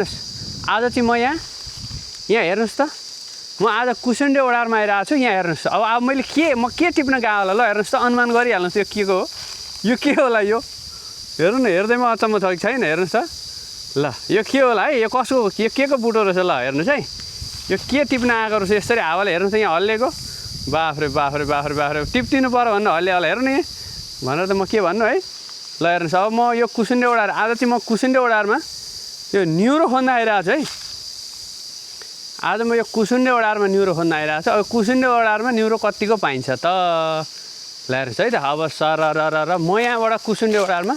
आज चाहिँ म यहाँ हेर्नुहोस् त म आज कुसुन्डे ओडारमा आइरहेको छु। यहाँ हेर्नुहोस् अब मैले म के टिप्न गएँ होला ल हेर्नुहोस् त अनुमान गरिहाल्नुहोस् यो के को हो यो के होला यो हेर्नु न हेर्दैमा अचम्म छ कि छैन हेर्नुहोस् त ल यो के होला है यो कसको के को बुटो रहेछ ल हेर्नुहोस् है यो के टिप्न आएको रहेछ यसरी हावाले हेर्नुहोस् त यहाँ हल्लेको बाफ्रे बाफ्रे बाफ्रे बाफ्रे टिप्दिनु पऱ्यो भन्नु हल्ले होला हेर्नु नि भनेर त म के भन्नु है ल हेर्नुहोस् अब म यो कुसुन्डे ओडार आज चाहिँ म कुसुन्डे ओडारमा यो न्युरो खोज्न आइरहेको छु है। आज म यो कुसुन्डे ओडारमा न्युरो खोज्न आइरहेको छु। अब कुसुन्डे ओडारमा न्युरो कतिको पाइन्छ त ल हेर्नुहोस् है त अब सर र म यहाँबाट कुसुन्डे ओडारमा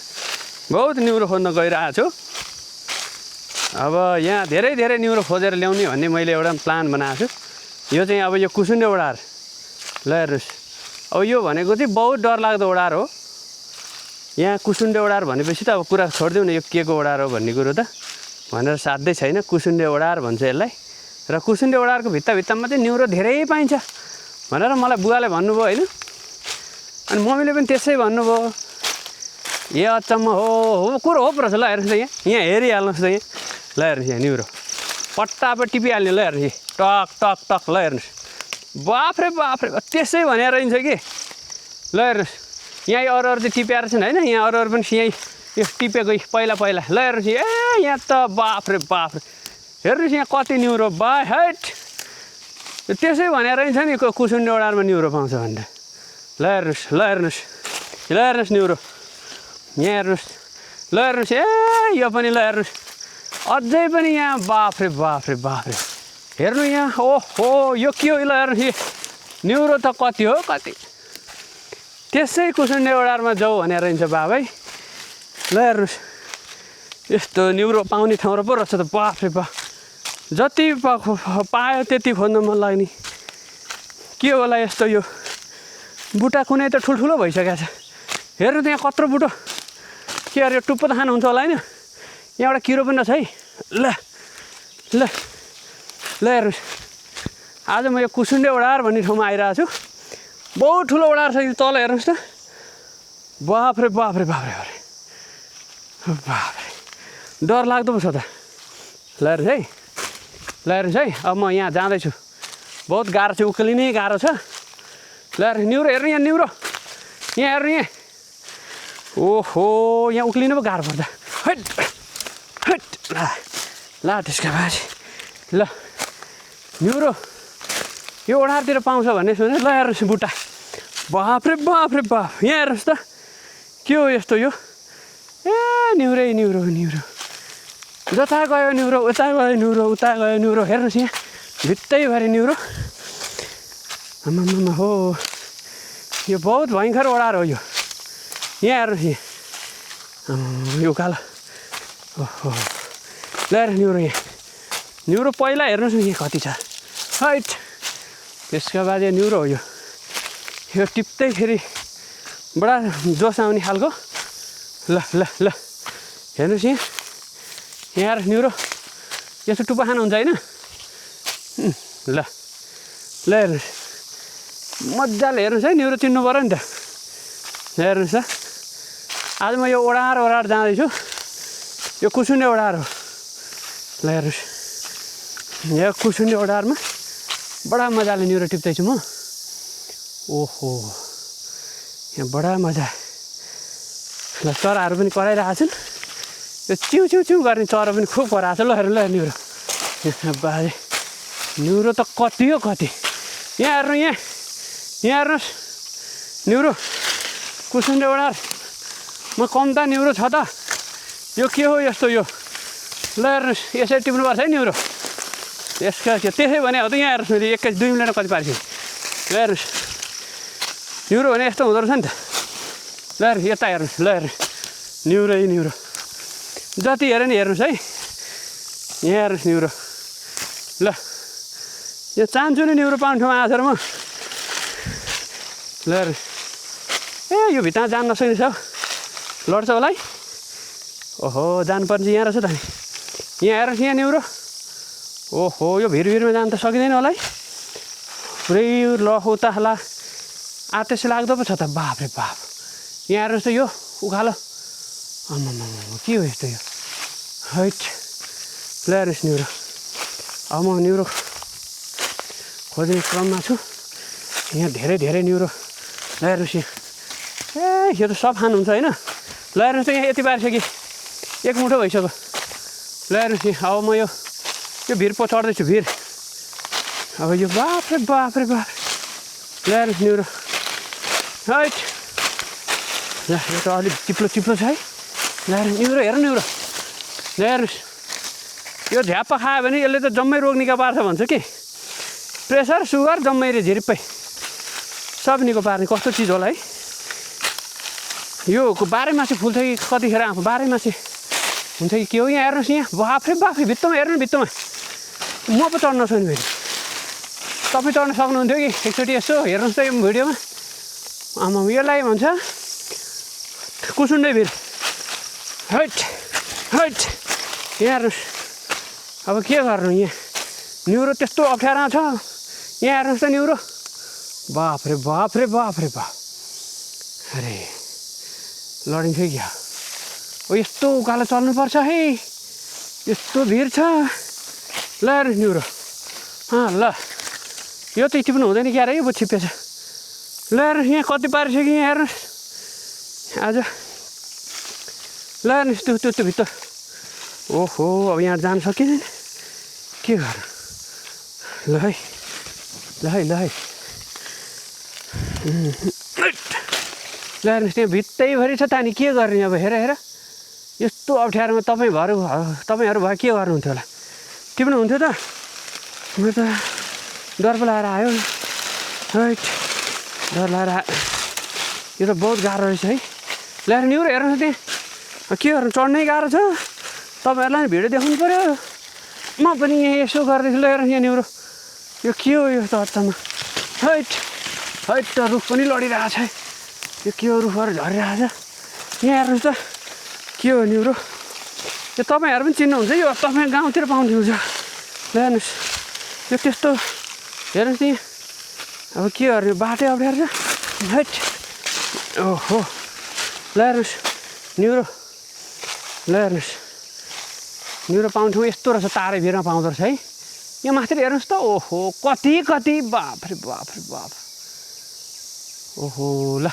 बहुत न्युरो खोज्न गइरहेको छु। अब यहाँ धेरै न्युरो खोजेर ल्याउने भन्ने मैले एउटा प्लान बनाएको छु। यो चाहिँ अब यो कुसुन्डे ओडार ल हेर्नुहोस् अब यो भनेको चाहिँ बहुत डरलाग्दो ओडार हो। यहाँ कुसुन्डे ओडार भनेपछि त अब कुरा छोडिदिउँ न यो के को ओडार हो भन्ने कुरो त भनेर साध्यै छैन। कुसुन्डे ओडार भन्छ यसलाई र कुसुन्डे ओडारको भित्तामा चाहिँ न्युरो धेरै पाइन्छ भनेर मलाई बुवाले भन्नुभयो होइन। अनि मम्मीले पनि त्यसै भन्नुभयो। ए अचम्म हो कुरो हो रहेछ ल हेर्नुहोस् त यहाँ हेरिहाल्नुहोस् त यहाँ ल हेर्नुहोस् यहाँ न्युरो पट्टापट टिपिहाल्ने ल हेर्नुहोस् टक टक टक ल हेर्नुहोस् बाफ्रे बाफ्रे त्यसै भनेर रहन्छ कि ल हेर्नुहोस् यहाँ अरू चाहिँ टिपेर छन् होइन यहाँ अरू पनि यहीँ यो टिपेको पहिला ल हेर्नुहोस् ए यहाँ त बाफ्रे बाफ्रे हेर्नुहोस् यहाँ कति न्युरो बा हेट त्यसै भनेर रहन्छ नि कुसुन्डे ओडारमा न्युरो पाउँछ भनेर ल हेर्नुहोस् न्युरो यहाँ हेर्नुहोस् ल हेर्नुहोस् ए यो पनि ल हेर्नुहोस् अझै पनि यहाँ बाफ्रे बाफ्रे बाफ्रे हेर्नु यहाँ ओहो यो के हो ल हेर्नुहोस् न्युरो त कति हो कति त्यसै कुसुन्डे ओडारमा जाऊ भनेर रहन्छ बाबै ल हेर्नुहोस् यस्तो न्युरो पाउने ठाउँ र पो रहेछ त बाफ्रे बा जति पायो त्यति खोज्न मन लाग्ने के होला यस्तो यो बुट्टा कुनै त ठुल्ठुलो भइसकेको छ हेर्नु त्यहाँ कत्रो बुटो के अरे यो टुप्पो त खानुहुन्छ होला होइन यहाँबाट किरो पनि रहेछ है ल ल ल हेर्नुहोस् आज म यो कुसुन्डे ओडार भन्ने ठाउँमा आइरहेको छु। बहुत ठुलो ओडार छ यो तल हेर्नुहोस् त बाफ्रे बाफ्रे बाफ्रे बाफ्रे बाफ्रे डर लाग्दो पो छ त ल हेर्नुहोस् है अब म यहाँ जाँदैछु बहुत गाह्रो छ उक्लिनै गाह्रो छ ल न्युरो हेर्नु यहाँ न्युरो यहाँ हेर्नु यहाँ ओहो यहाँ उक्लिनु पो गाह्रो पर्छ हट हट ल त्यसका बाजे ल न्युरो यो ओडारतिर पाउँछ भन्ने सुने ल हेर्नुहोस् बुट्टा बाफ्रे बाफ्रे बाफ यहाँ हेर्नुहोस् त के हो यस्तो यो ए न्युरो जता गयो न्युरो उता गयो न्युरो हेर्नुहोस् यहाँ भित्तैभरि न्युरो आमामा हो यो बहुत भयङ्कर ओडार हो यो यहाँ हेर्नुहोस् यहाँ यो उकालो ओहो ल हेर्नु न्युरो यहाँ न्युरो पहिला हेर्नुहोस् न यहाँ कति छ हाइट त्यसको बाद यो न्युरो हो यो टिप्दैखेरि बडा जोस आउने खालको ल हेर्नुहोस् यहाँ न्युरो यस्तो टुप्पा खानुहुन्छ होइन ल हेर्नुहोस् मजाले हेर्नुहोस् है न्युरो चिन्नु पऱ्यो नि त हेर्नुहोस् त आज म यो ओडार जाँदैछु यो कुसुन्डे ओडार हो ल हेर्नुहोस् यो कुसुन्डे ओडारमा बडा मजाले न्युरो टिप्दैछु म ओहो यहाँ बडा मजा ल चराहरू पनि कराइरहेको छन् यो चिउ गर्ने चरा पनि खुब कराएको छ ल हेर्नु ल न्युरो बाजे न्युरो त कति हो कति यहाँ हेर्नु यहाँ हेर्नुहोस् न्युरो कुसुन्डे ओडार म कम्ता न्युरो छ त यो के हो यस्तो यो ल हेर्नुहोस् यसरी टिप्नुपर्छ है न्युरो यसका त्यसै भने हो त यहाँ हेर्नुहोस् फेरि 1-2 मिनटमा कति पार्छ ल हेर्नुहोस् न्युरो भने यस्तो हुँदो रहेछ नि त ल हेर्नुहोस् यता हेर्नुहोस् ल हेर्नुहोस् न्युरो जति हेऱ्यो नि हेर्नुहोस् है यहाँ हेर्नुहोस् न्युरो ल यो चाहन्छु नि न्युरो पाउने ठाउँमा आएको छ र म ल हेर्नुहोस् ए यो भित्तामा जान नसक्ने छ लड्छ होला है ओहो जानुपर्ने चाहिँ यहाँ रहेछ त नि यहाँ हेर्नुहोस् यहाँ न्युरो ओहो यो भिरमा जानु त सकिँदैन होला है पुरै उता होला आतेस लाग्दो पो छ त बाफ्रे बाफ यहाँ हेर्नुहोस् त यो उकालो आम्मामा के हो यस्तो यो हैट ल हेर्नुहोस् न्युरो अब म न्युरो खोज्ने क्रममा छु यहाँ धेरै न्युरो ल हेर्नुहोस् यहाँ यो त सब खानुहुन्छ होइन ल हेर्नुहोस् यहाँ यति बारिसक्यो एक मुठो भइसक्यो ल हेर्नुहोस् यहाँ अब म यो भिर पो चढ्दैछु भिर अब यो बाफ रे बाफ ल हेर्नुहोस् न्युरो हैट ल यो त अलिक चिप्लो छ है ल न्युरो न्युरो ल हेर्नुहोस् यो झ्याप्प खायो भने यसले त जम्मै रोग निको पार्छ भन्छ कि प्रेसर सुगर जम्मै रे झिरिप्पै सब निको पार्ने कस्तो चिज होला है यो बाह्रैमासे फुल्छ कि कतिखेर आफू बाह्रैमासे हुन्छ कि के हो यहाँ हेर्नुहोस् यहाँ बाफ्रे भित्तोमा हेर्नु भित्तोमा म पो चढ्न छैन फेरि तपाईँ चढ्न सक्नुहुन्थ्यो कि एकचोटि यसो हेर्नुहोस् त यो भिडियोमा आमा यसलाई भन्छ कुसुन्डे भिर हैट यहाँ हेर्नुहोस् अब के गर्नु यहाँ न्युरो त्यस्तो अप्ठ्यारो छ यहाँ हेर्नुहोस् त न्युरो बाफ रे बाफ अरे लडिन्छ क्या ओ यस्तो उकालो चल्नुपर्छ है यस्तो भिड छ ल हेर्नुहोस् न्युरो ल यो त टिप्नु हुँदैन क्या रे यो छिप्पेछ ल हेर्नुहोस् यहाँ कति पारिसक्यो यहाँ हेर्नुहोस् आज ल हेर्नुहोस् त्यो भित्र ओहो अब यहाँ जान सकिँदैन के गर्नु ल है ल हेर्नुहोस् त्यहाँ भित्तैभरि छ त अनि के गर्ने अब हेर यस्तो अप्ठ्यारोमा तपाईँहरू भयो के गर्नुहुन्थ्यो होला टिप्नुहुन्थ्यो त म त डर पो लाएर आयो हैट डर लाएर यो त बहुत गाह्रो रहेछ है ल्याएर न्युरो हेर्नुहोस् त्यहाँ के गर्नु चढ्नै गाह्रो छ तपाईँहरूलाई भिडियो देखाउनु पऱ्यो म पनि यहाँ यसो गर्दैछु ल हेर्नुहोस् यहाँ न्युरो यो के हो यो त अचम्म हैट त रुख पनि लडिरहेको छ यो के हो रुखहरू झरिरहेको छ यहाँ हेर्नुहोस् त के हो न्युरो यो तपाईँहरू पनि चिन्नुहुन्छ यो तपाईँ गाउँतिर पाउँनुहुन्छ ल हेर्नुहोस् यो त्यस्तो हेर्नुहोस् नि अब के गर्ने बाटै अप्ठ्यारो छ हैट ओहो ल हेर्नुहोस् न्युरो ल हेर्नुहोस् न्युरो पाउने ठाउँ यस्तो रहेछ तारै भिरमा पाउँदो रहेछ है यहाँ माथि हेर्नुहोस् त ओहो कति बाफ ओहो ल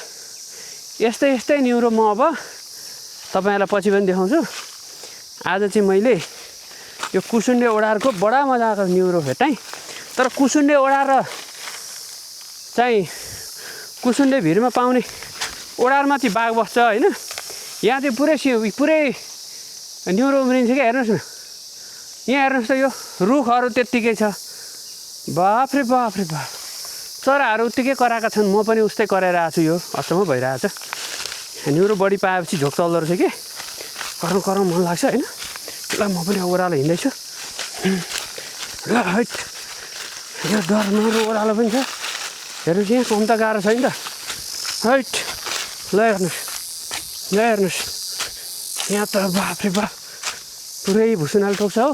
यस्तै न्युरो म अब तपाईँहरूलाई पछि पनि देखाउँछु आज चाहिँ मैले यो कुसुन्डे ओडारको बडा मजाको न्युरो भेटाएँ तर कुसुन्डे ओडार चाहिँ कुसुन्डे भिरमा पाउने ओडारमा चाहिँ बाघ बस्छ होइन यहाँ चाहिँ पुरै न्युरो उम्रिन्छ क्या हेर्नुहोस् न यहाँ हेर्नुहोस् त यो रुखहरू त्यत्तिकै छ बाफ रे बाफ चराहरू उत्तिकै कराएका छन् म पनि उस्तै कराएर आएको छु यो अचम्म भइरहेको छ न्युरो बढी पाएपछि झोक चल्दो रहेछ कि कराउँ मन लाग्छ होइन ल म पनि ओह्रालो हिँड्दैछु ल हैट यो डर नरो ओह्रालो पनि छ हेर्नुहोस् यहाँ कम त गाह्रो छैन त हैट ल हेर्नुहोस् यहाँ त बाफ पुरै भुसुनाले टोक्छ हो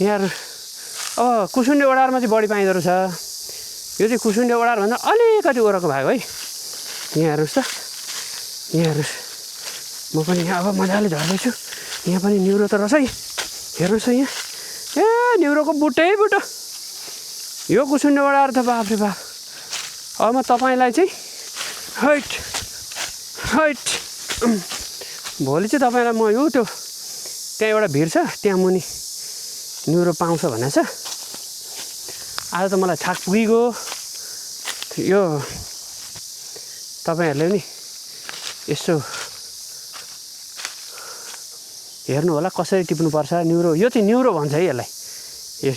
यहाँ अब कुसुन्डे ओडारमा चाहिँ बढी पाइँदो रहेछ यो चाहिँ कुसुन्डे ओडारभन्दा अलिकति ओह्राको भाग है यहाँ हेर्नुहोस् त यहाँ हेर्नुहोस् म पनि यहाँ अब मजाले झर्दैछु यहाँ पनि न्युरो त रहेछ है हेर्नुहोस् त यहाँ न्युरोको बुटो यो कुसुन्डे ओडार त बाफ अब म तपाईँलाई चाहिँ हैट भोलि चाहिँ तपाईँलाई म यो त्यो त्यहाँ एउटा भिर छ त्यहाँ मुनि न्युरो पाउँछ भनेको छ आज त मलाई छाक पुगिगयो यो तपाईँहरूले पनि यसो हेर्नु होला कसरी टिप्नुपर्छ न्युरो यो चाहिँ न्युरो भन्छ है यसलाई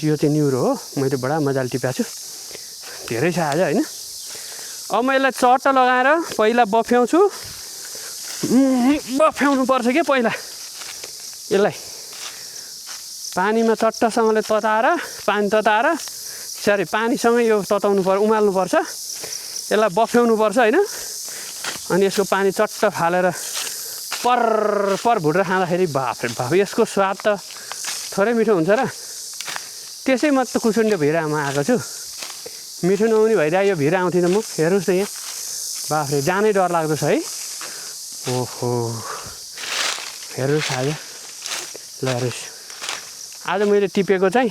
यो चाहिँ न्युरो हो मैले बडा मजाले टिपेको छु धेरै छ आज होइन अब म यसलाई चट्ट लगाएर पहिला बफ्याउँछु बफ्याउनु पर्छ क्या पहिला यसलाई पानीमा चट्टसँगले पानीसँगै यो उमाल्नुपर्छ यसलाई बफ्याउनु पर्छ होइन अनि यसको पानी चट्ट फालेर पर भुटेर खाँदाखेरि बाफ यसको स्वाद त थोरै मिठो हुन्छ र त्यसै म त कुसुन्डे भिरमा आएको छु मिठो नहुने भइरहेको यो भिर आउँथिनँ म हेर्नुहोस् त यहाँ बाफरे जानै डर लाग्दो छ है ओहो हेर्नुहोस् आज ल हेर्नुहोस् आज मैले टिपेको चाहिँ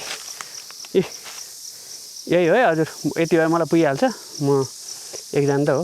यही हो है हजुर, यति भए मलाई पुगिहाल्छ। म एकजना त हो।